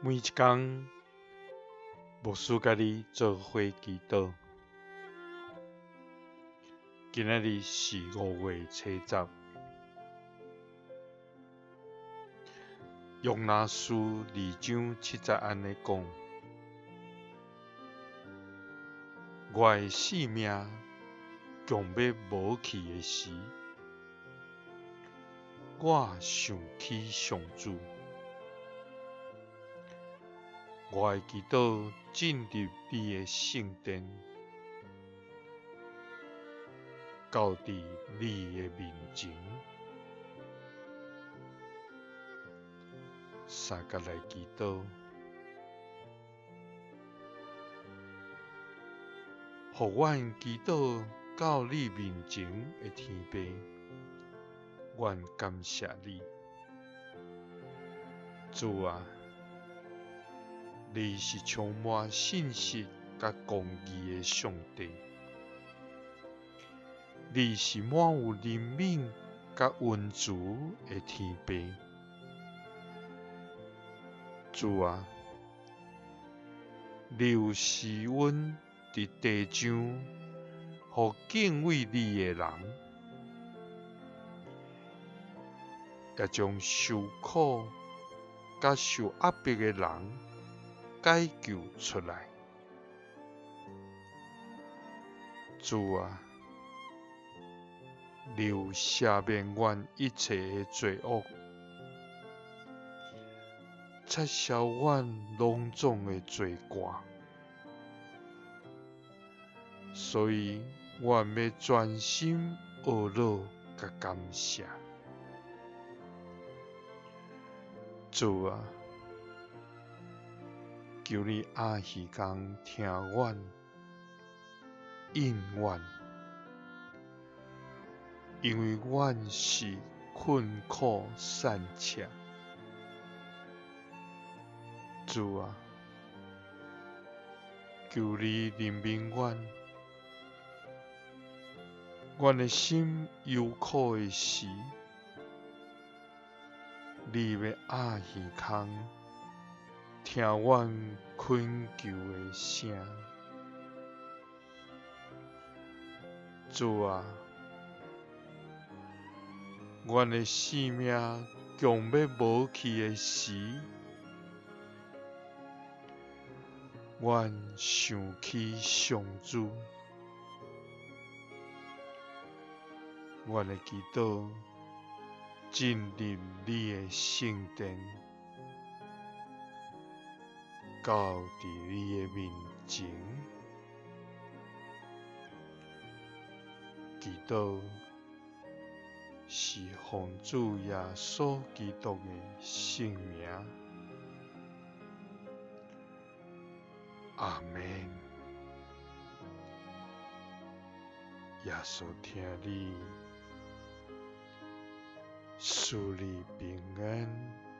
每一工，牧師佮你做伙祈禱。今仔日是5月初10，約拿書2章7節按呢講：我的性命強欲無去的時，我想起上主。我的祈禱進入你的聖殿，到佇你的面前，相佮來祈禱，予阮祈禱到你面前的天父，阮感謝你，主啊！你是充滿信實佮公義的上帝，你是滿有憐憫佮恩慈的天父。主啊，你有施恩佇地上，予敬畏你的人，也將受苦佮受壓迫的人解救出來。主啊，你有赦免阮一切的罪惡，擦消阮攏總的罪過，所以阮欲專心懊惱佮感謝。主啊，求你暗耳空聽阮，應阮，因為阮是困苦散赤。主啊，求你憐憫阮，阮的心憂苦的時，你欲掩耳空聽阮懇求的聲。主啊，阮的性命強欲無去的時，阮想起上主，阮的祈禱進入你的聖殿，到佇你的面前，祈禱是奉主耶穌基督的聖名，阿們。耶穌疼你，賜你平安。